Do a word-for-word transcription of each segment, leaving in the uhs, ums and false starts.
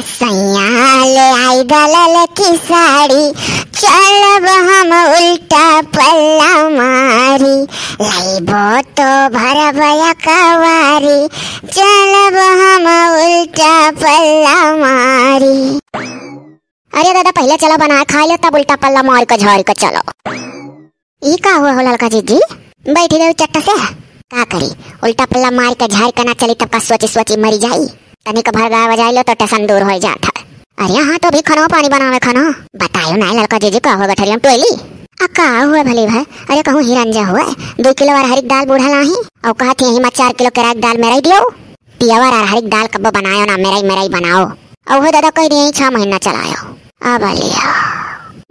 सैया ले आई द ललकी साड़ी, चलब हम उल्टा पल्ला मारी। लइबो तो भरबया कवारी, चलब हम उल्टा पल्ला मारी। अरे दादा, पहिले चलो बनाए खाइ ले, तब उल्टा पल्ला मार के झाड़ के चलो। ई का हुआ हो ललका जीजी? बैठी रही चट्ट से। का करी, उल्टा पल्ला मार के झाड़ के ना चली तब का सोची सोची मरी जाई। तनिक भर गाय बजाई लो तो टेंशन दूर होइ जात है। अरे हाँ, तो अभी खनो पानी बनावे खनो। बतायो ना ललका जीजी, का हुआ गठरिया में टोइली? आ का हुआ भली भाई? अरे कहूँ हिरंजा हुआ, दो किलो अरहर की दाल बूढ़ा लाही, और कहा थी यही मा चार किलो केराई की दाल मेराई दियो। पियावर अरहर की दाल कब्बो बनायो ना, मेराई मेराई बनाओ। अउहो दादा कहि दिहे छह महीना चलायो। अब लिया।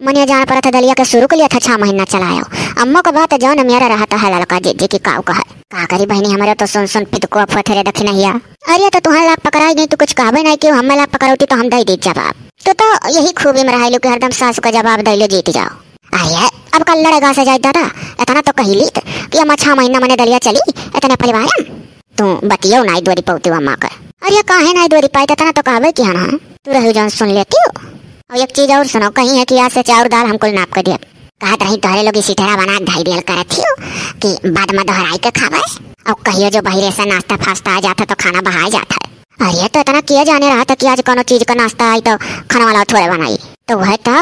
मने जान परत है दलिया के शुरू के लिए था छह महीना चलायो। अम्मा का बात जौन मेरा रहत है ललका जीजी की काऊ कहे। का करी बहिनी, हमरे तो सुन सुन पिदको अफवत है रे दखिनहिया। अरे तो तुहां लाग पकड़ाई गई तो कुछ कहबे नहीं कि हमें लाग पकड़ौती तो हम दे दी जवाब। तो, तो यही खूबी में रहे लो कि हरदम सासू का जवाब दे लो जीत जाओ। अरे अब कल लड़ेगा से जाए दादा, इतना तो कही लीत कि अम्मा छह महीना मने दलिया चली, इतने परिवार में। तू बतियो नाई दोरी पौती अम्मा के। अरे काहे नाई दोरी पाई, इतना तो कहबे कि हाँ, हाँ। तू रहू जौन सुन लेती हो। और एक चीज और सुनो, कहीं है कि आज से चाउर दाल हम कुल नाप के दिए। कहत रही तोहरे लोग इसी तरह बना के धई दियल करत थियो कि बाद में दोहराई के खावे। और कहियो जो बहिरे से नाश्ता फास्ता आ जाता तो खाना बहाय जाता है। अरे तो इतना किया जाने रहा था कि आज कोनो चीज का नाश्ता आई तो खाना वाला थोड़े बनाई। तो वह तो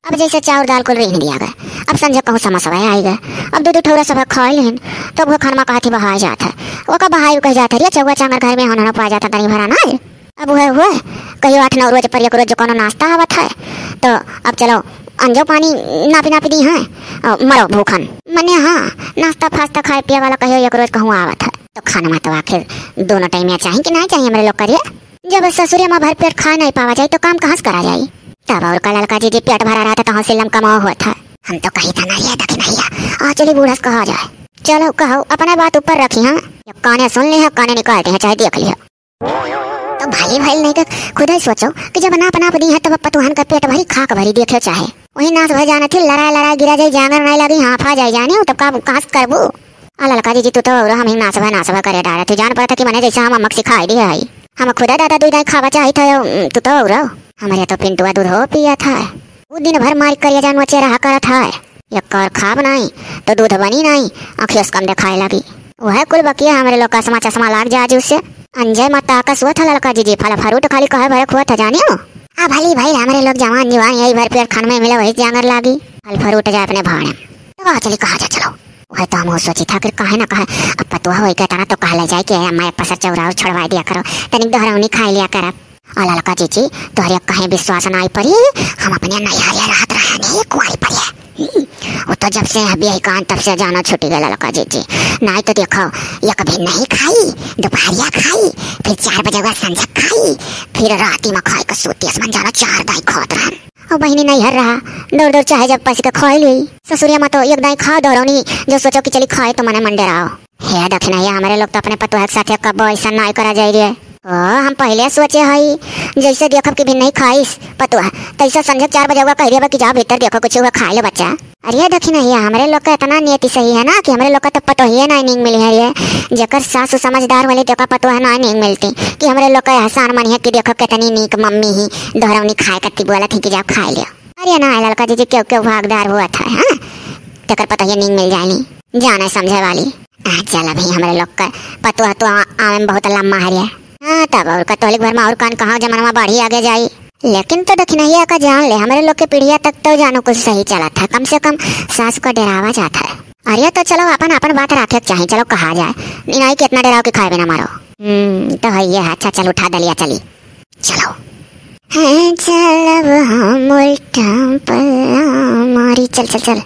अब जैसे चाउर दाल कुल रेंग दिया गया, अब संझा कहूँ समसवा आई गए, अब दो दो ठौरा सब खाए लेन, तो अब वो खानमा कहत ही बहाय जात है। ओका बहाई कह जात है, रे चौवा चांगर घर में होना पा जाता तनी भरा ना। अब वह हुए कहियो आठ नौ रोज पर एक रोज जो कोनो नाश्ता आवत है, तो अब चलो अंजो पानी नापी नापी दी हैं, और मरो भूखन। मने हाँ, नाश्ता फास्ता खाए पिए वाला कहियो एक रोज कहूँ आवत है, तो खाना तो आखिर दोनों टाइम या चाहिए कि नहीं चाहिए हमरे लोग करिए? जब ससुरे माँ भर पेट खाए नहीं पावा जाए तो काम कहाँ से करा जाए? तब और का ललका जीजी पेट भरा रहा था, कहाँ से लमका माँ हुआ था? हम तो कही था ना ये दखिनहिया, आ चली बूढ़ा से कहा जाए। चलो कहो, अपने बात ऊपर रखी हाँ, या काने सुन ली है, काने निकाल दी है, चाहे देख ली है। तो भाई भाई नहीं तो खुद ही सोचो कि जब नाप नाप दी है तब पतुहन का पेट भरी खाक भरी देखे चाहे। वही नाश भय जाना थी, लड़ाई लड़ाई गिरा जाए, जांगर नहीं लगी, हाँफा जाए जाने, तब का कहाँ से करबू? आ ललका जीजी, तू तो और हम ही नासवा नासवा करे डारे। तू जान पड़ता कि मने जैसे हम अम्मक सिखाई दिए हई। हम खुदा दादा दुई दाई खावा चाहित है, तू तो और। हमारे तो पिंटुआ दूध हो पियत है। वो दिन भर मार करिया जान वचे रहा करत है। एक कर खाब नहीं, तो दूध बनी नहीं, आँखियों से कम दिखाए लगी। वह कुल बकिया हमरे लोग का चश्मा चश्मा लाग जा जूसे। अंजय मत ताकस हुआ था ललका जीजी, फल फ्रूट खाली कहे भरे खुआ था जानियो। आ भली भाई हमरे लोग जवान जवान यही भर पेट खान में मिले वही जांगर लागी। फल फ्रूट जाए अपने भाड़े। तो आ चली कहा जा चलो। वह तो हम सोची था कि काहे ना कहे, अब पतुआ होई के तना तो कहले जाए कि अम्मा एक पसर चौरा और छोड़वा दिया करो, तनिक दोहरौनी खाई लिया करब। आ ललका जीजी, तोहरे कहे विश्वास नाई पड़ी, हम अपने नैहरिया रहत रहे नहीं कुआरी पड़ी। हम्म, वो तो जब से अभी आई कान तब से जाना छूटी गया ललका जीजी। नाई तो देखो, एक भी नहीं खाई, दोपहरिया खाई, फिर चार बजे हुआ संझा खाई, फिर राती में खाई के सूती आसमान जाना चार दाई खात रहन। और बहिनी नैहर रहा, दौड़ दौड़ चाहे जब पैसे के खाई ली। ससुरिया में तो एक दाई खाओ दोहरौनी, जो सोचो कि चली खाए तो मने मंडे रहो। हे दखिनहिया, हमरे लोग तो अपने पतोह के साथे कब्बो ऐसा नाई करा जाई रे। ओ, हम पहिले सोचे हई, जैसे देखब कि भी नहीं खाइस पतोह, तैसे संझे चार बजे हुआ कह दिया कि जाओ भीतर देखो कुछ हुआ खाए लो बच्चा। अरे दखिनहिया, हमरे लोग का इतना नियति सही है ना कि हमरे लोग का तो पतोहिए नाई नीक मिली है रे। जेकर सासू समझदार वाली तो का पतोह नाई नीक मिलती कि हमरे लोग का एहसान मानिए कि देखो कितनी नीक मम्मी ही दोहरौनी खाए कत्ती बोलत ही कि जाओ खाए लियो। अरे ना ललका जीजी, क्यों क्यों भागदार हुआ था, हाँ? तेकर पतोहिए नीक मिल जाए नी, जाने समझे वाली। आ, चल अभी हमरे लोग का पतोह तो आ-, आवे में बहुत लम्मा है रे। हाँ, तब और का तोहलिक भर में और कान कहाँ जमाना बढ़ी आगे जाई। लेकिन तो दखिनहिया का जान ले, हमरे लोग के पीढ़िया तक तो जानो कुछ सही चला था, कम से कम सास को डरावा जाता है। अरे तो चलो अपन अपन बात रखे के चाही, चलो कहा जाए। इनाई कितना डराओ कि खाए बिना मारो। हम्म, तो है ये, अच्छा चल उठा दलिया चली। चलो। हैं, चलब हम उल्टा पल्ला मारी, चल, चल, चल।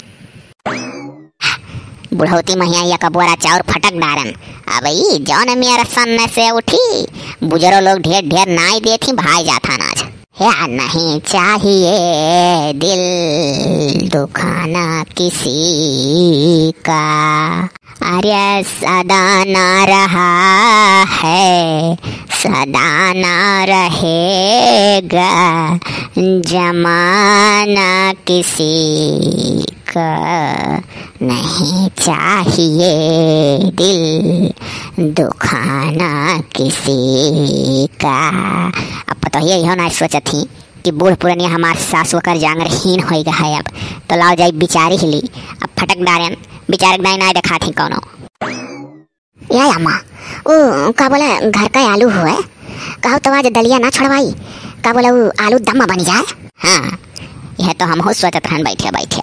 बुढ़ौती महिया या कबोरा चाउर फटक डारन। अब ई जौन मेरा सामने से उठी, बुजुर्ग लोग ढेर ढेर नाई देत ही, भाई जात हन आज। या नहीं चाहिए दिल दुखाना किसी का, अरे सदा ना रहा है, सदा ना रहेगा जमाना किसी का, नहीं चाहिए दिल दुखाना किसी का। अब पता पहिले इहो नाहीं सोचत ही कि बूढ़ पुरनिया हमार सासु ओकर जांगर हीन होइ गा है। अब तो लाओ जाई बिचारी ही ली, अब फटक डारेन, बिचारे के दाई नाहीं देखात ही कौनो। या अम्मा, उ का बोला, घर का आलू हुए, कहो तो आज दलिया ना छोड़वाई, का बोला, उ आलू दम बनी जाए। हाँ, यह तो हमहू सोचत रहन बैठे बैठे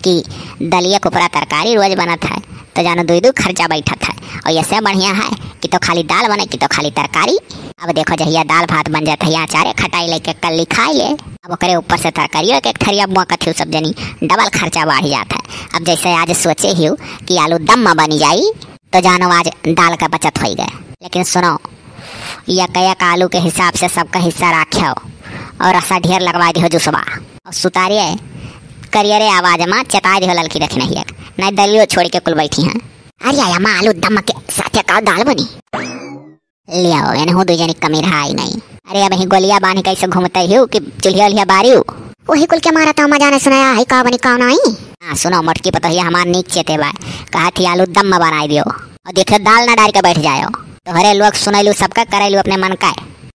कि दलिया के ऊपरा तरकारी रोज बनत है, तो जानो दुई दुई खर्चा बैठत है। और ऐसे बढ़िया है कि तो खाली दाल बने, कि तो खाली तरकारी। अब देखो, जहिया दाल भात बन जात है, अचारे खटाई लेके कल्ली खाई ले, अब ओकरे ऊपर से तरकारियो के एक थरिया बुआ कथियो सब जनी, डबल खर्चा बढ़ जात है। अब जैसे आज सोचे हियो कि आलू दम बनी जाई, तो जानो आज दाल का बचत होइ गए। लेकिन सुनो, एक एक आलू के हिसाब से सबका हिस्सा राख्यो और रसा ढेर लगवा दिहो जुसवा। और सुतारिये करियरे आवाज मा चेताई दिहो ललकी दखिनहिया के, नाहीं दलियो छोड़ के कुल बैठी हैं। अरे आया माँ, आलू दम के साथे का दाल बनी। लियाओ, एनहू दुई जनी कमी रहा ही नाहीं। अरे अब ही गोलिया बांधी कैसे घूमते हियो कि चुल्हिया उल्हिया बारियो? वही कुल के मारा तो अम्मा जाने सुनाया है का बनी का नाहीं। हाँ सुनो, मोटकी पतोहिया हमार नीक चेते बा, कहा थी आलू दम बनाई दियो। और देखियो दाल ना डार के बैठ जायो। तोहरे लोग सुनैलू सबका करैलू अपने मन का।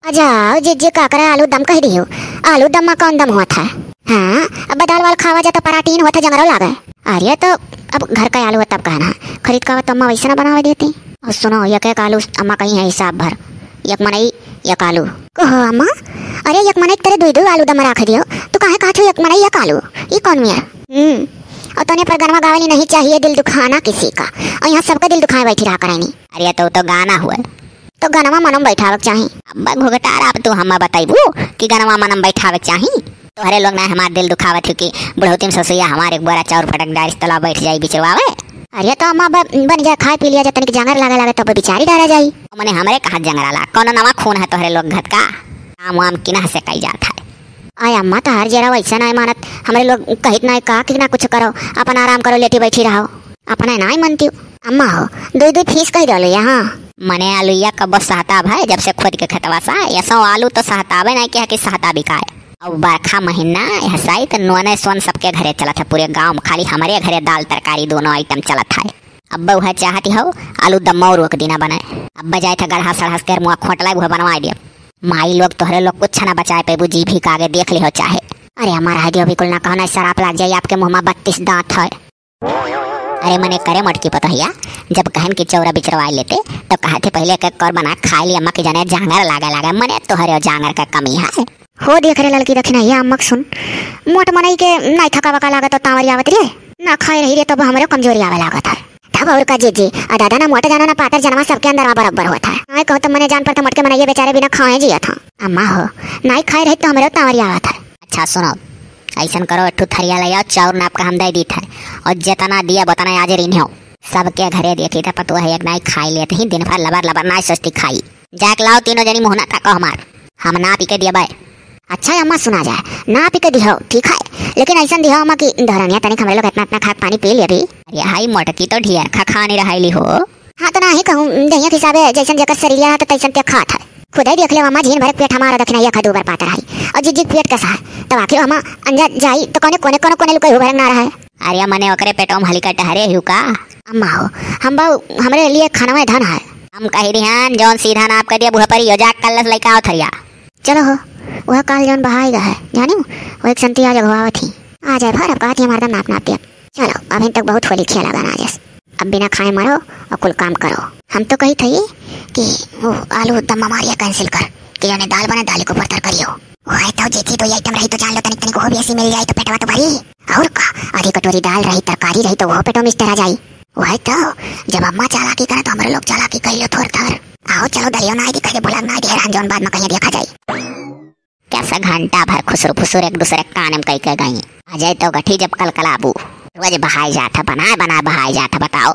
अच्छा, जे जे का करे आलू दम कह दियो। आलू दम मा कौन दम होत है? हाँ, अब दाल वाल खावा जा तो पराटीन होत है, जंगरो लागे। अरे तो अब घर का आलू है तब कहना, खरीद का तो अम्मा वैसे ना बनावे देती। और सुनो, एक एक आलू अम्मा कहीं है हिसाब भर, एक मनई एक आलू। कहो अम्मा, अरे एक मनई तेरे दुई दुई आलू दम राख दियो, तू काहे कहत हो एक मनई एक आलू? ई कौन मिया? हम्म, और तने पर गनवा गावेली, नहीं चाहिए दिल दुखाना किसी का, और यहाँ सबका दिल दुखाए बैठी रहा करेनी। अरे तो, तो गाना हुआ, तो गनवा मनम बैठावे के चाही। अब घुघटार, अब तू हम्मा बताइबू कि गनवा मनम बैठावे के चाही? तोहरे लोग ना हमार दिल दुखावत हो कि बुढ़ौती में ससुइया हमार एक बोरा चाउर फटक डारिस तला बैठ जाई बिचरवावे। अरे तो अम्मा ब-, बन गया, खाए पी लिया जा, तनिक जांगर लागे लागे तो बिचारी डारा जाई। मने हमरे कहा जंगरा ला, कौनो नवा खून है तोहरे लोग घत का? काम वाम किनह से कई जात है। आय अम्मा, तोहार जेरा वैसे नाय मानत। हमरे लोग कहित नाय का कि ना कुछ करो, अपन आराम करो, लेटी बैठी रहो। अपने नाय मनती। अम्मा हो, दुई दुई फीस कह डालो यहाँ। मने आलूया कबो सहताब है, जब से खोद के खेतवा सा, यसो आलू तो सहताबे नाय किया कि सहता बिकाए। अब बरखा महीना, यह साइत नोने सोन सबके घरे चलत है, पूरे गाँव में खाली हमरे घरे दाल तरकारी दोनों आइटम चलत है। अब उहे चाहती हो, आलू दम्मो रोक दीना बने। अब जाए था गढ़ा सड़हस के मुआ खोटला उहे बनवाए दियो। माई लोग तोहरे लोग कुछ ना बचाए पेबू, जी भी कागे देख लिहो चाहे। अरे हमार है दियो बिल्कुल ना कहो, ना सराप लाग जाई आपके मुँह में बत्तीस दांत है। अरे मने करे मोटकी पतोहिया, जब कहन की चौरा बिचरवाए लेते, तो कहते पहले एक एक कर बना खाए ली, अम्मा की जाने जांगर लागे लागे, मने तोहरे जांगर का कमी है। हो देख रे ललकी दखिनहिया अम्मा के सुन, मोट मनई के नाई थका वका लागत तो तांवरी आवत रे, ना खाए रही रे तब हमरे कमजोरी आवे लागत है। तब और का जीजी, आ दादा ना मोट जानो ना पातर जनवा सबके अंदर में बराबर होत है। नाई कहो तो मने जान पर तो मोटके मनइये बेचारे बिना खाए जियत हैं। अम्मा हो, नाई खाए रही तो हमरे तांवरी आवत है। अच्छा सुनो, ऐसन करो, एक ठो थरिया ले आओ, चाउर नाप के हम दे दीत है, और जितना दिया उतना आज रिन्हो। सबके घरे देखी था पतोह एक नाई खाई लेत ही, दिन भर लबर लबर नाई सोचती खाई। जाके लाओ तीनों जनी मुहना तको हमार, हम नापी के दियबे। अच्छा अम्मा सुना जाए, नापी के दिहो ठीक है, लेकिन ऐसन दिहो अम्मा कि धरनिया तनिक हमरे लोग इतना इतना खाक पानी पी लेबी। अरे हाई मोटकी तो ढेर खा खानी रहली हो। हाँ तो नाही कहूँ, दहिया के हिसाबे जैसन जेकर शरीर है तो तैसन ते खात है। खुदे देख ले अम्मा, झीन भर पेट हमारा दखिनहिया खा दो बार पातर है, और जिज्जी पेट कसा है, तब आखिर अम्मा अंजा जाई तो कोने कोने कोने कोने लुकाई हो भरंग ना रहा है। अरे मने ओकरे पेटवा में हलिका टहरे हिउ का? अम्मा हो, हम बाऊ हमरे लिए खानवे धन है। हम कही दिहन जौन सीधा नाप कर दिया बुढ़ा परी हो जा कल्लस लइका आओ थरिया। चलो हो, वह काल जौन बहाई गा है, जानी वो एक संती आज अगवावत ही। आ जाए भर अब कहत ही हमार दम नाप नाप दिया। चलो, अभी तक बहुत होली खेला गाना जस। अब बिना खाए मरो और कुल काम करो। हम तो कही थी कि वो आलू दम मारिया कैंसिल कर, कि जाने दाल बने दाल के ऊपर तरकारी हो। वह तो जेठी दो आइटम रही तो जान लो तनिक तनिक वो भी ऐसी मिल जाए तो पेटवा तो भरी। और का, आधी कटोरी दाल रही, तरकारी रही तो वो पेटो में इस तरह जाई। वह तो जब अम्मा चालाकी करे तो हमरे लोग चालाकी कर लो थोर थोर। आओ चलो दरियो ना दिखाई दे, बोला ना दे, जौन बाद में कहीं देखा जाए। कैसा घंटा भर खुसुर फुसुर एक दूसरे कान में कई के गई। अजय तो गठी जब कलकलाबू, रोज बहाय जात है, बनाए बनाए बहाय जात है, बताओ।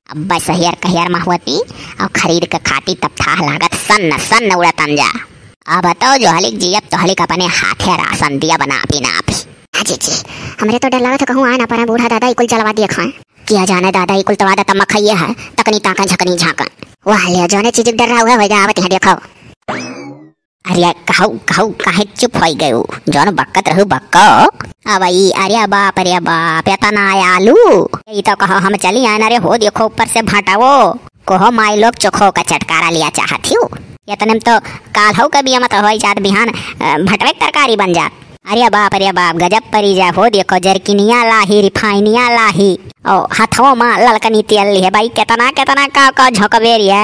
अब सहियर कहियर महुअती और खरीद के खाती तब थाह लागत सन्न सन्न उड़तन जा। अब बताओ जो हलिक जियब तो हलिक अपने हाथे राशन दिया बना पी ना पी। हाँ जीजी, हमरे तो डर लागत है कहूँ आए ना पड़े बूढ़ा दादा इकुल चलवा दिए खाए। किया जाने दादा इकुल तवा दतम खइए है, तकनी ताकन झकनी झाकन। वाह ले, जौने चीज के डर रहा हुआ होइगा, आवत है देखो। अरे कहू कहू काहे चुप होई गयो? जौन बक्कत रहू बक्को। अब ई, अरे बाप रे बाप, इतना आलू। ई तो कहो हम चली आए ना रे, हो देखो ऊपर से भाटावो। कहो माई लोग चोखो का चटकारा लिया चाहत हियो। एतने में तो काल्हउ के बिया मत होइ जात, बिहान, अ, भटवे के तरकारी बन जात। अरे बाप, अरे बाप, गजब परी जा हो, देखो जरकिनिया लाही, रिफाइनिया लाही, ओ हथवो मा ललकनी तेल लिहे भाई, केतना केतना का का झोंकबे रिया।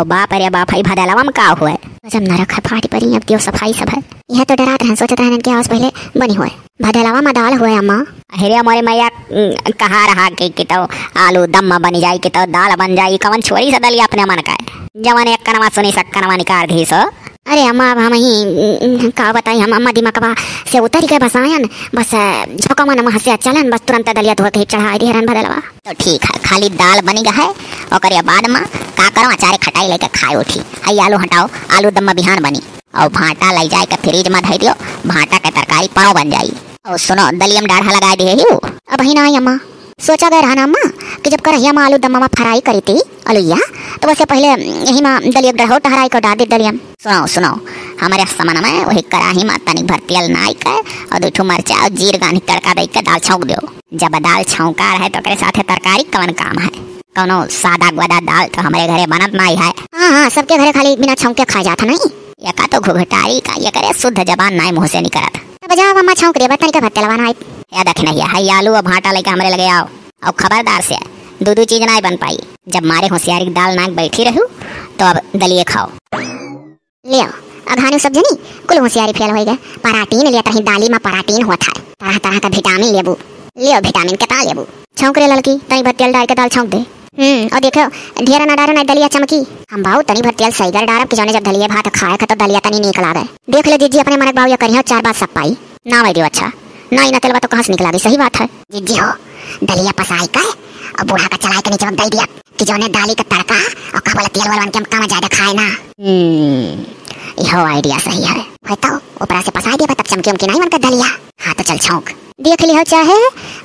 ओ बाप, अरे बाप, हई भदलवा में का हुए? गजब नरक है, फाटी परी, अब दियो सफाई सब है। यह तो डरात रहन, सोचत रहन कि आवाज पहले बनी हुए। भदलवा मा दाल हुए अम्मा। अरे मोरे मैया, उम, कहा रहा कि, कि तो आलू दम मा बनी जाई, कि तो दाल बन जाई, कवन छोड़ी से दलिया अपने मन का है। जवन एक कनवा सुनी, सक कनवा निकाल दी सो। अरे अम्मा, अब हम ही, उम, का बताई, हम अम्मा दिमागवा से उतर गए बसायन, बस, अ, झोंका मन महसिया चलन, बस तुरंत दलिया धो के चढ़ाई दिहे रहन भदलवा। तो ठीक है, खाली दाल बनी गा है, ओकरे बाद मा का करो, अचारे खटाई लेके खाए उठी। हई आलू हटाओ, आलू दम मा बिहान बनी। और भाटा लई जाए के फ्रिज मा धई दियो, भाटा के तरकारी पाव बन जाई। और सुनो, दलिया मा डाढ़ा लगाए दिहे ही उ। अबहीं नाहीं अम्मा, सोचा गए रहा ना अम्मा कि जब करहिया मा आलू दम्मा मा फ्राई करी थी अलुइया, तो वैसे पहले यही मा दलिया के डढ़ो टहराई के डाल दी दलिया मा। सुनो, सुनो, हमरे समन में वही कराही मा तनिक भर तेल नाई के और दू ठो मरचा और जीर गानी तड़का दे के दाल छौंक दियो। जब दाल छौंका रहे तो ओकरे साथे तरकारी कवन काम है? कौनो सादा ग्वादा दाल तो हमरे घरे बनत नाई है। हाँ, हाँ, सबके घरे खाली बिना छौंके खा जात है नहीं। एका तो घुघटारी का, एकरे शुद्ध जबान नाई मुँह से निकरत। तब जाओ अम्मा छौंक दे, बर्तन के भत्ते लवाना है। या दखिनहिया, हई आलू और भाटा लेके हमरे लगे आओ। और खबरदार से दू दू चीज नाई बन पाई। जब मारे होशियारी के दाल नाक बैठी रहू, तो अब दलिए खाओ। लियो, अघानू सब जनी, कुल होशियारी फेल होई गए। पराटीन लिया, तहीं दाली मा पराटीन होत है, तरह तरह का विटामिन लेबू। लियो विटामिन, केतना लेबू? छौंक रे ललकी, तनी भर तेल डार के दाल छौंक दे। हम्म, और देखो, ढेर ना डारो, नहीं दलिया चमकी। हम बाऊ तनी भर तेल सहीगर डारब कि जौने जब दलिया भात खाए ख तो दलिया तनी नीक लागे। देख ले जीजी, अपने मनक बाऊ या करियो, चार बात सब पाई। ना वही दियो, अच्छा, ना ही ना तेलवा तो कहाँ से निकला गई, सही बात है। जीजी हो, दलिया पसाई के और बूढ़ा का चलाए के नीचे में दे दिया कि जौने दाली का तड़का और का बोला तेल वाल बन के हम कम ज्यादा खाए ना। हम्म, यहो आइडिया सही है। भाई तो ऊपरा से पसाई दिया, तब चमकी उमकी नहीं बनकर दलिया। हाँ तो चल छौंक। देख लिहो चाहे,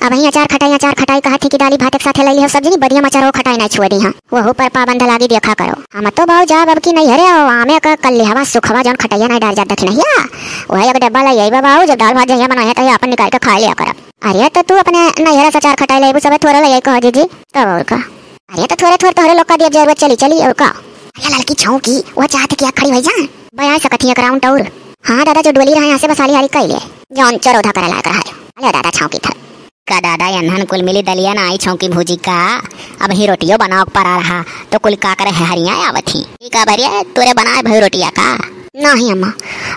अबहीं अचार खटाई, अचार खटाई कहत ही कि दाली भात एक साथे ले लिहो सब जनी, बदिया मा अचारो खटाई नहीं छुए दी हाँ। वहू पर पाबंद लागी देखा करो। हम तो बाऊ जाब अब की नहीं हरे, आओ आमे का कल लिहवा सुखवा जौन खटैया नहीं डार जात दखिनहिया, वही एक डब्बा ले आई बाऊ, जब दाल भात जहिया बनाए तो अपन निकाल के खा लिया करब। अरे तो तू अपने नैहरा से अचार खटाई लेबू, सबे थोड़ा ले आई कह जीजी, तब और का। अरे तो थोड़े थोड़े तोहरे लोग का दिया जरूरत चली चली और का। अरे ललकी छौंकी, वो चाहत कि खड़ी हो जा। बया सकत ही एक राउंड और। हाँ दादा, जो डोली रहा यहाँ से बसाली हारी कैले, जौन चरौधा करे लायक रहा है। अरे दादा छौंकी था। का दादा, एन्हन कुल मिली दलिया ना आई छौंकी भूजी का? अबहीं रोटियो बनाओ के परा रहा, तो कुल का करे है, हरिया आवत ही। ई का भरिया, तोरे बनाए भई रोटिया का? नाही अम्मा,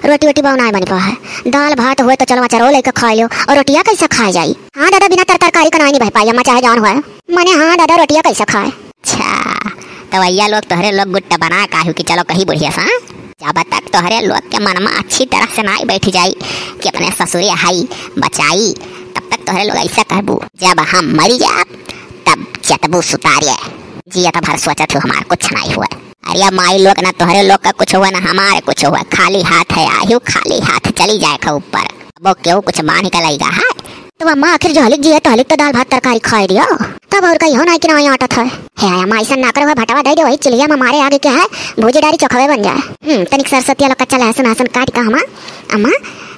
रोटी वोटी बाऊ नाही बनी पावा है। दाल भात होए तो चलो अचारो लेके खा लियो, और रोटिया कैसे खाए जाई? हाँ दादा, बिना तर-, तरकारी का नाही निभाई पाई अम्मा, चाहे जौन होए। मने हाँ दादा, रोटिया कैसे खाए? अच्छा, तो भैया लोग तोहरे लोग गुट्टा बना काहू कि चलो कही बुढ़िया सा, जब तक तोहरे लोग के मन में अच्छी तरह से ना बैठ जाई कि अपने ससुरे हाई बचाई, तब तक तोहरे लोग ऐसा कहबू, जब हम मरी जाब तब जतबू सुतारिए। जियत भर सोचत हो हमार कुछ नहीं हुआ। अरे माई लोग ना तोहरे लोग का कुछ हुआ ना हमारे कुछ हुआ, खाली हाथ है आयु, खाली हाथ चली जाए का ऊपर। अब केहू कुछ बांध के लइगा है। तो अम्मा आखिर जो हलिक जिए तो हलिक तो दाल भात तरकारी खाए दियो। तब और कहीं हो ना कि ना आटत है। हे अम्मा ऐसा ना करो, भटवा दे दे वही चुलिया में मारे आगे क्या है, भूजी डारी चोखवे बन जाए। हम्म, तनिक सरसतिया लो कच्चा लहसुन हसन काट का हमा अम्मा,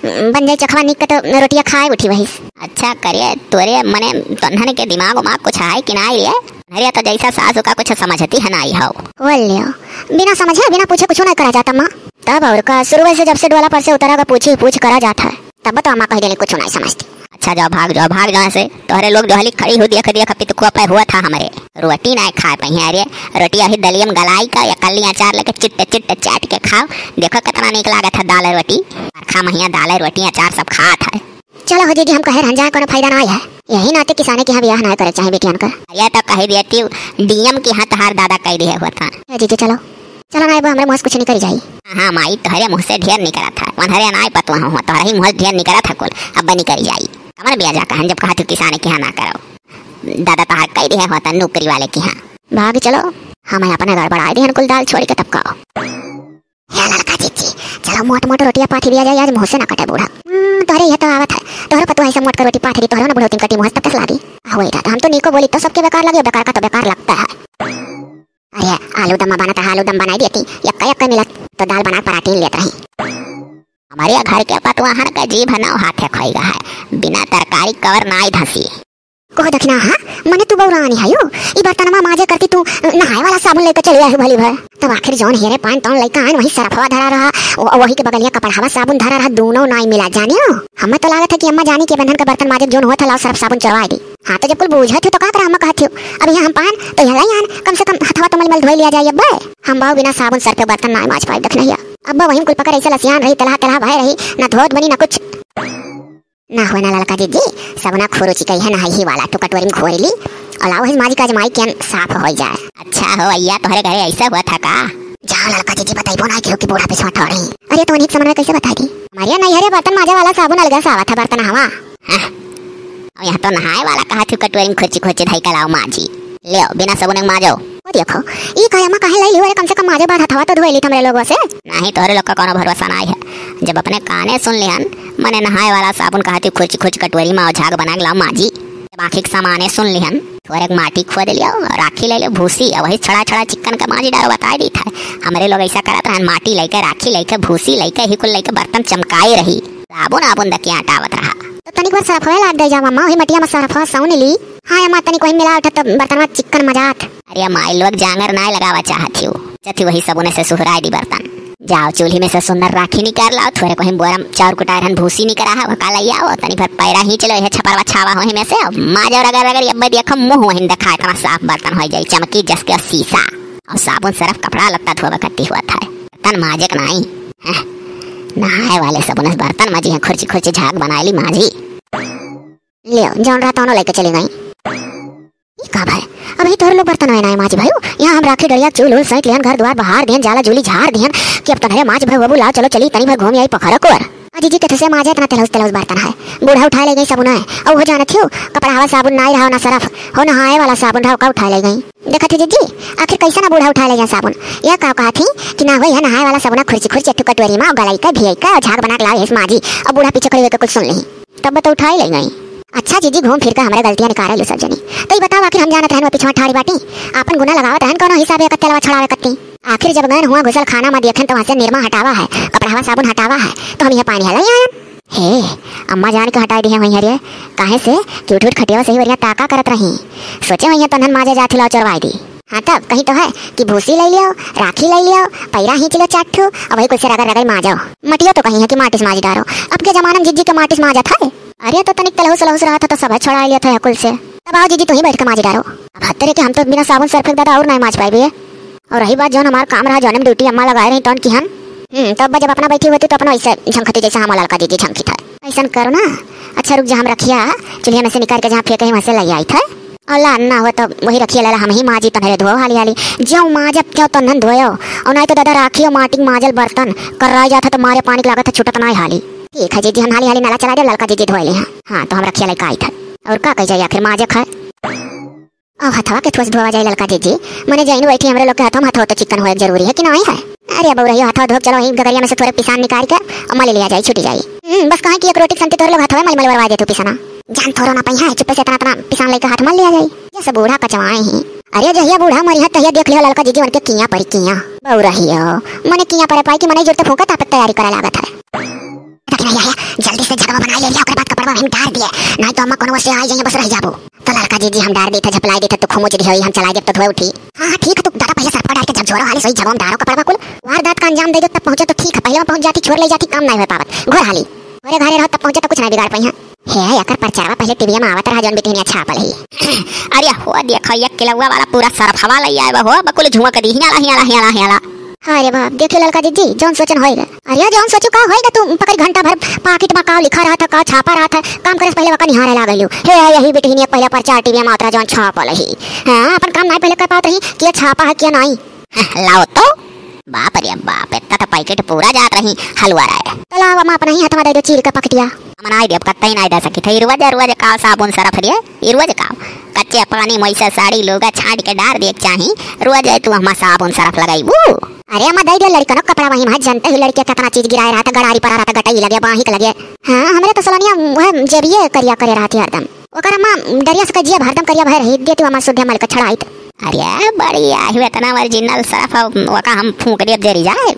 बन जाए चोखवा निक के तो रोटिया खाए उठी वही। अच्छा करे तोरे मने तन्हन के दिमाग उमाग कुछ है कि ना रे? अरे तो जैसा सासू का कुछ समझती है ना आई हो। बोल लियो, बिना समझे बिना पूछे कुछ ना करा जाता माँ। तब और का, शुरू से जब से डोला पर से उतरा का पूछी पूछ करा जाता है, तब तो अम्मा कह देली कुछ नहीं समझती। अच्छा जाओ भाग जाओ, भाग जाओ से, तोहरे लोग जो हली खड़ी हो देख देख पितकुआ पे हुआ था हमरे। रोटी ना खाए पाई है, अरे रोटी अभी दलियम गलाई का या कल्ली अचार लेके चिट्टे चिट्टे चाट के खाओ, देखो कितना नीक लागत है दाल रोटी। बरखा महिया दाल रोटी अचार सब खात है। चलो हो दीदी, हम कहे रहन जाए कोनो फायदा ना है। यही नाते किसाने के यहाँ ब्याह ना करे चाहे बेटियन का। अरे तो कही देती डीएम के यहाँ तहार दादा कह दिए हुआ था। ए दीदी चलो, चलो ना, अब हमरे मुँह से कुछ निकल जाई। हाँ माई, तोहरे मुँह से ढेर निकला था, वनहरे ना पतवा हो, तोहरे ही मुँह से ढेर निकला था कुल, अब निकल जाई। कमर ब्याह जा कहन जब कहा तू किसाने के यहाँ ना करो, दादा तहार कह दिए हुआ था नौकरी वाले के यहाँ। भाग चलो, हम अपने गड़बड़ाए दिहन कुल दाल छोड़ के तब का। हे ललका जीजी, चलो मोट मोट रोटिया पाथी दिया जाए, आज मुँह से ना कटे बूढ़ा। हम्म, तोहरे यह तो आवत है, तोहरे पतुआ ऐसे मोट के रोटी पाथी दी, तोहरे ना बुढ़ौती में कटी मुँह से तब कैसे लागी? आ, वही था, हम तो नीको बोली तो सबके बेकार लगे, बेकार का तो बेकार लगता है। अरे, आलू दम बना था, आलू दम बनाई देती, यक्का यक्का मिलत, तो दाल बना पराठीन लेत रही। हमारे घर के पतुआहन का जीभ नौ हाथे खइगा है, बिना तरकारी कवर नाई धसी। कहो दखिना, हाँ? मने तू बौरानी हयो? ई बर्तनमा माजे करती तू नहाए वाला साबुन लइके चली आयु भली भर। तब आखिर जौन हेरे पान तौन लइके आएन, वही सरफवा धरा रहा, ओ-, वही के बगलिया कपड़ावा साबुन धरा रहा, दूनौ नाई मिला जानियो। हमें तो लागत है कि अम्मा जानी के बंधन का बर्तन माजे जौन होत है, लाओ सरफ साबुन चोरवाए दी। हाँ, तो जब कुल बूझत हो तो का करा, अम्मा कहत हो, अब यहाँ हम पान तो यहाँ लई आन, कम से कम हथवा तो मल मल धोई लिया जाए। अब हम बाऊ बिना साबुन सरफे बर्तन नाई माज पाई दखिनहिया। अब वही कुल पकड़ ऐसे लसियान रही, तलहा तलहा भय रही, ना धोत बनी ना कुछ। ना हुआ ना ललका जीजी, सबना खुरुची कही है ना ही वाला, तू कटोरी में घोरी ली और लाओ, हिज माजी का जमाई के अन साफ हो जाए। अच्छा हो अइया, तोहरे घरे ऐसा हुआ था का? जाओ ललका जीजी, बताइबो ना केहू कि बूढ़ा पिछवा ठहरी। अरे तो उन्हीं के समन्वय कैसे बताई दी? हमारे यहाँ नहीं हरे बर्तन माजे वाला साबुन अलगा से आवा था, बर्तन हवा। हाँ। अब यहाँ तो नहाए वाला कहा थी, कटोरी में खुरची खुरची धई के लाओ माजी। ले आओ, बिना साबुन के माजो। ओ देखो, ई काया मा काहे लई लियो? अरे, कम से कम माजे बाद हथवा तो धोए ली हमरे लोगों से। नाही, तोहरे लोग का कोनो भरोसा नाही है। जब अपने काने सुन लिहन, मने नहाए वाला साबुन कहती खुरची खुरची कटोरी मा और झाग बना के लाओ माजी। जब आखिर के सामाने सुन लिहन, थोड़े माटी खोद लियो और राखी ले लियो, भूसी, और वही छड़ा छड़ा चिक्कन के माजी डारो बताई दी था। हमरे लोग ऐसा करत रहन, माटी लेके, राखी लेके, भूसी लेके, ही कुल लेके बर्तन चमकाए रही। साबुन आबुन दकिया हटावत रहा। तो तनिक बार सरफवे लाग दे जा मम्मा, वही मटिया मा सरफवा सौन ली। हाँ अम्मा, तनिक वही मिला उठा तब बर्तनवा चिक्कन मजात। अरे माई लोग जांगर नाय लगावा चाहत हियो, जथी वही सबुने से सुहराय दी बर्तन। जाओ चूल्ही में से सुंदर राखी निकाल लाओ, थोड़े कोही बोरा में चाउर कुटाए रहन भूसी निकरा है, वका लई आओ, तनी भर पैरा हींच लो, यह छपरवा छावा हो में से, माजो रगड़ रगड़, अब देखो मुंह वहीं दिखाए, इतना साफ बर्तन हो जाई, चमकी जस के शीशा। और साबुन सरफ कपड़ा लत्ता धोवे कत्ती हुआ था, बर्तन माजे के नाई। हैं? नहाए वाले सबुने से बर्तन माजी हैं, खुरची खुरची झाग बनाए ली माजी। लियो, जौन रहा तौनो लेके चली गई। ई का भाई, अबही तोहरे लोग बर्तन में नाय माजी भाई। यहाँ हम राखी डलिया चूल उल सैंत लिहन, घर द्वार बहार दिहन, जाला जूली झार दिहन कि अब तनहरे माज भाई बाबू लाओ चलो चली तनी भर घूम आई पोखरा कोर। आ जीजी के थसे माजे इतना तेलौस तेलौस बर्तन है, बूढ़ा उठाए ले गई सबुन है। और वो जानत हियो, कपड़ा हवा साबुन नाय रहा ना सरफ, हो नहाए वाला साबुन रहा का उठाए ले गई। देखत ही जीजी, आखिर कैसे ना बूढ़ा उठाए ले गया साबुन। यह का कहा थी कि ना हो यह नहाए वाला साबुन खुरची खुरची एक ठो कटोरी मा गलाई का भियाई का झाग बना के लाओ यस माजी। और बूढ़ा पीछे खड़ी होकर कुछ सुन ली। तब तो उठाई ले गई। अच्छा जीजी, घूम फिर के हमरे गलतियां निकारे लो सब जनी। तो ई बताओ, आखिर हम जानत रहन वो पिछवा ठाड़ी बाटी, आपन गुना लगावत रहन कौनो हिसाबे का तेलवा छड़ावे कत्ती। आखिर जब गन हुआ घुसल खाना मा देखन तो वहाँ से निरमा हटावा है, कपड़ावा साबुन हटावा है, तो हम यह पानी हलाई आयन। हे, अम्मा जान के हटाई दिहे वहीं हरिये, काहे से कि उठ उठ खटियावा से ही बढ़िया ताका करत रही। सोचे वहीं तनहन माजे जाथी लाओ चोरवाई दी। हाँ तब कहीं तो है कि भूसी ले लियो, राखी ले लियो, पैरा हींच लियो चार ठो, और वही कुल से रगड़ रगड़ माजो। मटियो तो कहीं है कि माटिस माजी डारो। अब के जमाना में जीजी के माटिस माजत है। अरे तो तनिक तलहुस लहुस रहा था तो सब है छोड़ा लिया था कुल से। तब आओ जीजी तू ही बैठ के माजी डारो। अब हत्तरे के हम तो बिना साबुन सर्फ के दादा और नहीं माज पाए। और रही बात जौन हमार काम रहा जौन ड्यूटी अम्मा लगाए रही तौन की हन। हम्म, तब जब अपना बैठी होती तो अपना ऐसे झंखती जैसे हम ललका जीजी झंखी था। ऐसा करो ना। अच्छा रुक जा, हम रखिया चूल्हे में से निकाल के जहाँ फेंके वहाँ से ले आई था। अल्लाह ना हो तो वही रखिए लाला, हम ही माजी तनहरे धोओ हाली हाली। जो माजब क्यों तनहन धोयो, और नहीं तो दादा राखियो माटी के माजल बर्तन कर्राई जात है तो मारे पानी के लागत है छूटत नहीं हाली। ठीक है जीजी, हम हाली हाली नाला चला दे, ललका जीजी धोए ले हैं। हाँ तो हम रखिए लइका आई था। और का कह जाए आखिर माजे खाए। और हथवा के थोस धोवा जाए ललका जीजी, मने जैन बैठी हमरे लोग के हथवा में हथवा तो चिकन होए जरूरी है कि नहीं है? अरे बउरहियो, हथवा धोब, चलो, वहीं गगरिया में से थोड़े पिसान निकाल के अम्मा ले लिया जाई, छूटी जाई। हम्म, बस कहाँ कि एक रोटी के संती तोर लोग हथवा मल मलवा देतू पिसना। जान थोरो ना पइहा है, चुप्पे से इतना, इतना पिसान लेके हाथ मल लिया जाई। जैसे बूढ़ा कचवाए ही। अरे जहिया बूढ़ा मरिहा तहिया देख लियो ललका जीजी उनके किया परी किया। बउरहियो, मने किया परे पाई कि मने जुरते फूंका तापे तैयारी करे लागत है। देखी नहीं आया, जल्दी से झगवा बनाई ले लिया, ओकरे बाद कपड़वा वहीं डार दिए, नहीं तो अम्मा कोनो से आई जाइए, बस रह जाबो। तो ललका जीजी हम डार दी थे, झपलाई दी थे, तू खुमुच दी होई, हम चलाई देब तो धोए उठी। हाँ, हाँ, ठीक है, तू दादा पहिले सरफा डार के झकझोरो हाली सोई झगवा में डारो कपड़वा कुल। वारदात का अंजाम दे दो तब पहुँचे तो ठीक है, पहिले में पहुँच जाती, छोर ले जाती, काम नहीं हो पावत। घोर हाली। घरे घरे रहो तब पहुँचे तो कुछ नहीं बिगाड़ पाई है। हे, एकर परचरवा पहिले टीवीया में आवत रहा, जौन बिटिनिया छापल ही। अरे हो, देखो, एक किलौआ वाला पूरा सरफवा लई आए बा हो, बकुल झुमक दी, हियाला, हियाला, हियाला, हियाला। अरे बाप, देखियो ललका जीजी, जौन सोचन होएगा। अरे जौन सोचू का होएगा, तू पकड़ घंटा भर पाकिट में का लिखा रहा था, का छापा रहा था, काम करे से पहिले वका निहारे लागलू। हे, यही बिटिनिया पहिले परचार टीवीया में आवत रहा, जौन छापल ही। हाँ, अपन काम नहीं पहिले कर पावत रही, किया छापा है, किया नहीं। लाओ तो। बाप रे बाप, इतना तो पैकेट पूरा जात रही हलवा रहे। तो लाओ, हम अपना ही हथवा दे दो चीर का पकटिया। हम नाई देब, कतई नाई दे सकी थे। ई रोज, रोज का साबुन सरफ रे, ई रोज का। कच्चे पानी में से साड़ी लुगा छांट के डार दे चाही, रोज है तू हमार साबुन सरफ लगाईबू। अरे अम्मा, दे दे लड़कनों कपड़ा वही में, जनते ही लड़के कितना चीज गिराए रहा था, गड़ारी पड़ा रहा था, गटई लगे, बाही के लगे। हाँ, हमरे तो सलोनिया वह जेबिये करिया करे रहा थी हरदम। ओकर अम्मा डरिया से कजिया हरदम करिया भय रही, देती हमार सुधिया मल के छड़ाइत। अरे बड़ी आही, इतना ओरिजिनल सरफ है, ओका हम फूंक देब जरी जाए।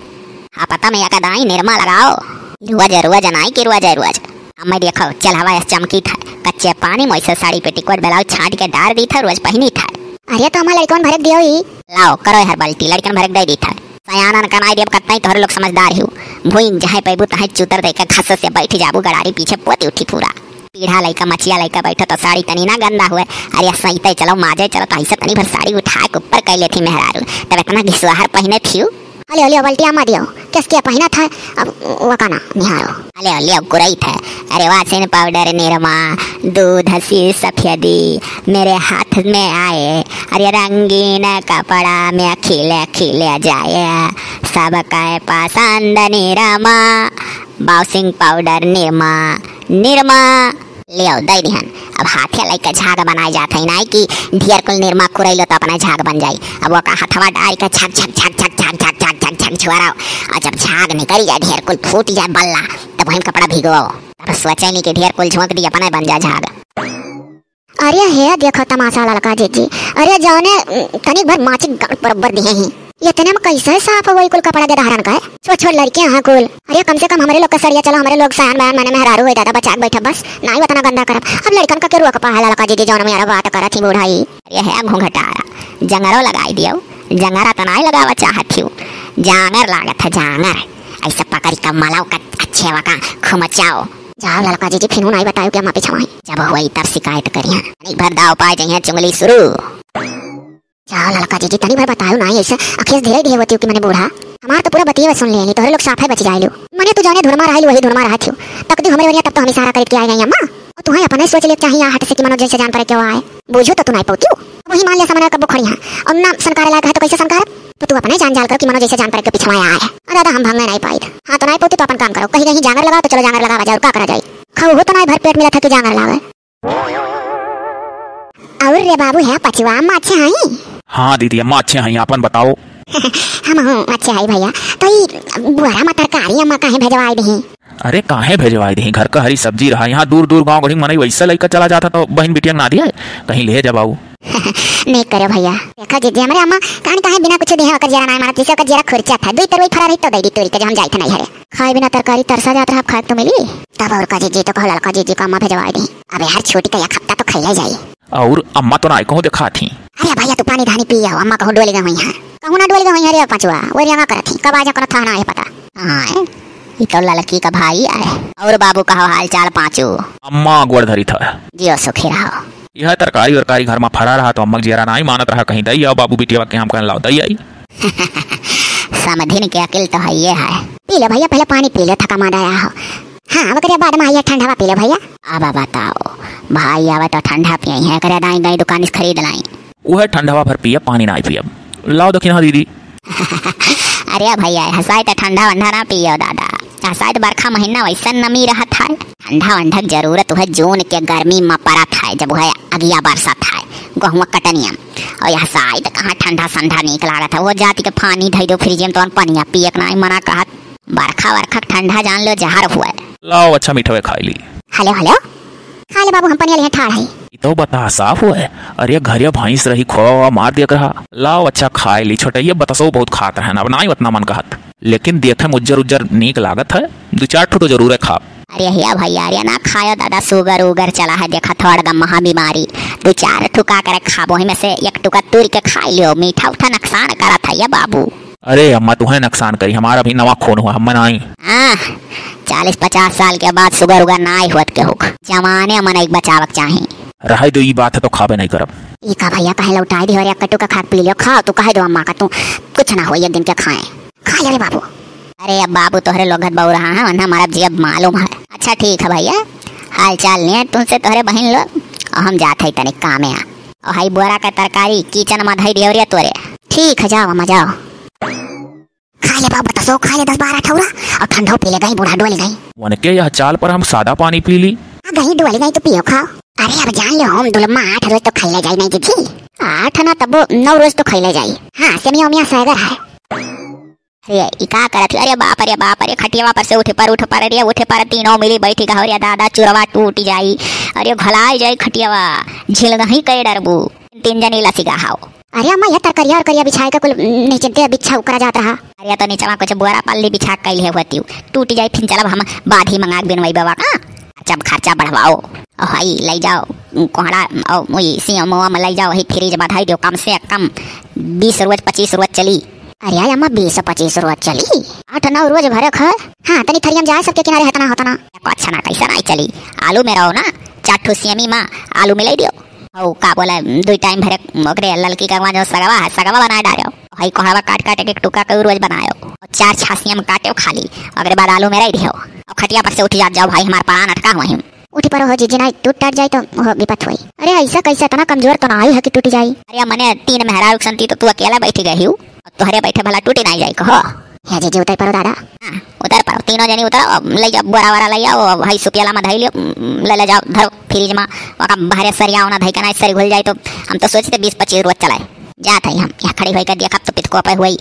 हाँ, पता में एका दाई निरमा लगाओ। रोज, रोज नाई कि रोज, रोज। अम्मा देखो, चलहवा यस चमकीत है। कच्चे पानी में वैसे साड़ी पेटीकोट ब्लाउज छांट के डार दीत है, रोज पहिनीत है। अरे तो अम्मा लड़कन भरक दियो ही। लाओ, करो हर बाल्टी, लड़कन भरक दे दीत है। सयानन का नाई देब कतना ही तोहरे लोग समझदार हो। भुइन जहाँ पैबू तहाँ चूतर दे के घस से बैठ जाबू, गड़ारी पीछे पोती उठी पूरा। पीढ़ा लइका, मचिया लइका बैठो तो साड़ी तनी ना गंदा हुए। अरे सैते चलो, माजे चलो, तो ऐसे तनी भर साड़ी उठा के ऊपर कर लेती मेहरारू, तब इतना घिसुआहर पहिने थियू। अले, अले, बल्टिया मा दियो, किसके पहिना था? अब वो का ना निहारो। अले, अले, गुरई था। अरे वासिन पाउडर निरमा, दूध सी सफेदी, मेरे हाथ में आए। अरे रंगीन कपड़ा में खिले खिले जाए, सबका पसंद निरमा। बाउसिंग पाउडर निरमा, निरमा। ले आओ, दे दिहन। अब हाथे लइके झाग बनाए जात है, नाई कि ढेर कुल निरमा कुरैलो तो अपना झाग बन जाई। अब ओका हथवा डाल के झक, झक, झक, झक छुआराओ। और जब झाग निकल जाए, ढेर कुल फूट जाए बल्ला, तब वही कपड़ा भिगो। तब सोचे नहीं कि ढेर कुल झोंक दी, अपना बन जाए झाग। अरे हे, देखो तमाशा ललका जीजी। अरे जौने, उम, तनिक भर माचिक गाड़ बरोबर दिहे ही। इतने में कैसे साफ होई कुल कपड़ा के धारन का है? छोट छोट लड़के हैं कुल। अरे कम से कम हमरे लोग का सड़िया चलो, हमरे लोग सयान बयान माने मेहरारू होई दादा, बचा के बैठब बस। नाई उतना गंदा करब। अब लड़कन का के रोक पा है ललका जीजी, जौन में यार बात करत ही बूढ़ाई। अरे हे घूंघटारा, जंगरो लगाई दियो। जंगरा तो नाई लगावा चाहत ही। जांगर लागत है, जांगर। ऐसे पकड़ी का मलाओ का अच्छे वका खुमचाओ। जाओ ललका जीजी, फिनू नाई बतायो कि अम्मा पिछवाई। जब होई तब शिकायत करिया। तनिक भर दाव पाए जइहे चुंगली शुरू। जाओ ललका जीजी, तनी भर बतायो नाई ऐसे। अखिस धीरे धीरे होती हो कि मने बूढ़ा। हमार तो पूरा बतिये सुन लिया, तोहरे लोग साफे बच जाए लो। मने तू जाने धुरमा रहा वही धुरमा रहा थियो। तक दी हमरे वरिया तब तो हम इशारा करित के आए गई अम्मा। और तुहें अपने सोच ले चाहिए हट से कि मनो जैसे जान पड़े क्यों आए। बूझो तो तू नाई पौती हो। वही मान ले समना कब्बो खड़ी है। और ना सनकारे लायक है तो कैसे सनकार? तो तू अपने जान जाल करो कि मनो जैसे जान पड़े के पिछवाए आए। अरे दादा हम भांगे नाई पाई। हाँ तो नाई पौती तो अपन काम करो। कहीं कहीं जांगर लगाओ तो चलो जांगर लगावा जाए और का करा जाए। खाओ हो तो नाई भर पेट मिला था कि जांगर लावे। और रे बाबू है पचवा अम्मा अच्छे हई? हाँ दीदी अम्मा अच्छे हई, आपन बताओ। हम हूँ अच्छे हई भैया। तो ई बुआरा मा तरकारी अम्मा काहे भेजवाई दही? अरे काहे भेजवाई दही, घर का हरी सब्जी रहा, यहाँ दूर दूर गाँव गढ़ी मनई वैसे लइका चला जाता तो बहिन बिटिया के ना दिए, कहीं ले जबाऊ। नहीं करे भैया, देखा जीजी हमरे अम्मा कान काहे बिना कुछ देहे ओकर जियरा नाय मारत, जैसे ओकर जियरा खुरचा था, दुई तरवई फरा रही तो दे दी तोरी के जो हम जाइत नहीं हरे। खाए बिना तरकारी तरसा जात रहा, खाए तो मिली। तब और का जीजी तो कहो ललका जीजी का अम्मा भेजवाई दी। अबे हर छोटी का एक हफ्ता तो खैले जाई। और अम्मा तो नाई कहूँ देखात ही। अरे भैया तू पानी धानी पी आओ, अम्मा कहूँ डोल गई हुई है। कहूँ ना डोल गई हुई है रे पचवा, वो रियांगा करत ही, कब आ जा कोनो थाना है पता। हाँ, ई तो ललकी का भाई आए। और बाबू कहो हाल चाल पाँचू? अम्मा गोड़ धरी था। जियो सुखी रहो। यह तरकारी वरकारी घर मा फरा रहा तो अम्मा के जियरा नाई मानत रहा, कहीं दई आओ बाबू बिटिया के हम कहन लाओ दई आई। समधिन के अकिल तो है ये है। पी ले भैया, पहले पानी पी ले, थका मादा आया हो। हाँ, ओकरे बाद मा ये ठंडवा पी ले भैया। अब बताओ, भाई आवे तो ठंडा पियई है, एकरे दाई गई दुकान से खरीद लाई। उहे ठंडवा भर पियब, पानी नाई पियब। लाओ दखिनहा दीदी। अरे भैया, हसाई तो ठंडा वंडा ना पियो दादा। हसाई तो बरखा महीना वैसन नमी रहत है। ठंडा वंडा के जरूरत उहे जून के गर्मी मा परत है, जब उहे अगिया बरसत है, गहुआ कटनिया। और हसाई तो कहाँ ठंडा संडा नीक लागत है, वो जाति के पानी धई दो फ्रिज में तो पनिया पिए के नाई मना कहत। बरखा वरखा के ठंडा जान लो जहर हुए। लाओ अच्छा मिठवे खाई ली। हेलो हेलो, खा ले बाबू, हम पनिया लिए ठाड़ है। ई तो बतासा हुए। अरे घरिया भैंस रही, खोवा मार दिया रहा। लाओ अच्छा खाई ली, छोटैया बतासो बहुत खात रहन, अब नाई उतना मन कहत, लेकिन देखे में उज्जर उज्जर नीक लागत है, दो चार ठो तो जरूर है खाब। अरे हिया भैया, अरे ना खायो दादा, सुगर उगर चला है, देखा थोड़ गम महा बीमारी, दो चार ठो का करे खाबो, ही में से एक टुका तुर के खाई लियो, मीठा उठा नुकसान करत है ये बाबू। अरे अम्मा, तुहे नुकसान करी, हमारा भी नवा खून हुआ, हम नाई। हाँ, चालीस पचास साल के बाद सुगर उगर नाई होत के हुक। जवाने मनई के बचावक चाही। रहे दो, ई बात है तो खाबे नहीं करब। ई का भैया, पहले उठाई दे और एक कटू का खाक पी लियो, खाओ तू, कहे दो अम्मा का तू, कुछ ना हो, एक दिन के खाए। खा ले रे बाबू। अरे अब बाबू तोहरे लोग बहुत रहा है, वरना हमारा जी अब मालूम है। अच्छा ठीक है भैया, हाल चाल नहीं है तुमसे तोहरे बहन लोग, और हम जात है तनिक काम है। और हाई बोरा का तरकारी किचन में धई दियो रे तोरे। ठीक है, जाओ अम्मा, जाओ। खा ले बाबू, बतासो खा ले दस बारह ठौरा, और ठंडो पी ले गई, बूढ़ा डोल गई। वनके यह चाल पर हम सादा पानी पी ली। आ गई डोल गई तो पियो खाओ। अरे अब जान लो, हम दुलम्मा आठ रोज तो खैले जाई नहीं जीजी। आठ ना तबो नौ रोज तो खैले जाई। हाँ, सेमिया उमिया सैगर है। अरे ई का करत ही? अरे बाप रे बाप रे, खटियावा पर से उठे पर उठ पर रे, उठे पर तीनों मिली बैठी गहरिया दादा, चुरवा टूट जाई। अरे घलाई जाई खटियावा, झिलगही कई डरबू। तीन जनी लसिगा हाओ। अरे अम्मा, यह तरकरिया और करिया बिछाए के कुल नीचे दे बिछा उकरा जात रहा। अरे तो नीचवा कुछ बोरा पल्ली बिछा के कैले होती, टूट जाई, फिर चलब हम बाधी मंगा के बिनवाई बाबा का। जब खर्चा बढ़वाओ, हई लइ जाओ कोहड़ा, अउ मुई सीएमओ में लइ जाओ, वही फ्रिज बधाई दियो, कम से कम बीस रोज, पच्चीस रोज चली। अरे यार अम्मा, बीस पच्चीस रोज चली? आठ नौ रोज भरे ख। हाँ, तनी थरियम जाए सबके किनारे हतना हतना। अच्छा ना, कैसा नाहीं चली? आलू में रहो ना, चार ठो सेमी में आलू मिलाई दियो। अउ का बोला, दुई टाइम भरे ओकरे ललकी कगवा जो सगवा है, सगवा बनाए डालो। हई कोहड़वा काट काट एक एक टुकड़ा के रोज बनायो। अउ चार छासिया में काटे खाली, ओकरे बाद आलू में रही दियो। अउ खटिया पर से उठ जात जाओ भाई, हमार परान अटका हुआ है। उठी परो हो जीजी, नाहीं टूट टाट जाई तो हो विपत होई। अरे ऐसा कैसे, इतना कमजोर तो नाहीं है कि टूट जाई। अरे मने तीन मेहरारू के संती तो तू अकेला बैठ गई हूँ, तोहरे बैठे भला टूट नाहीं जाई कहो। हे जीजी उतर परो दादा। हाँ, उतर परो, तीनों जनी उतरो, अब ले जाओ बोरा वोरा ले आओ, अब हई सुपियाला में धई लियो, ले ले जाओ, धरो फ्रिज में, ओका बाहरे सरियाओ ना, धई के ना सरी घुल जाई तो हम तो सोचते बीस पच्चीस रोज चलाए। जात है हम, यहाँ खड़ी होई के देखब तो पितको पे हुई।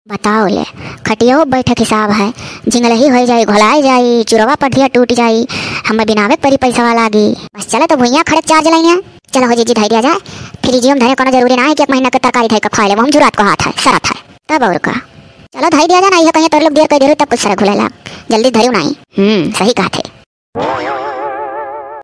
बताओ ले, खटियो बैठक हिसाब है, जिंगलही होई जाई, घोलाए जाई, चुरवा पढ़िया टूट जाई, हमें बिनावे के परी पैसा लागी। बस चले तो भुइयां खड़े चार्ज लाइने। चलो हो जीजी धई दिया जाए, फ्रिजियो में धरे कोनो जरूरी ना है कि एक महीना के तरकारी धई के खा ले, वो हम जुरात को हाथ है, सरत है। तब और का, चलो धई दिया जाए ना, ये कहीं तोर लोग देर कर दे रहे तब कुछ सरक घुलेला, जल्दी धरियो नाहीं। हम्म, सही कहत है।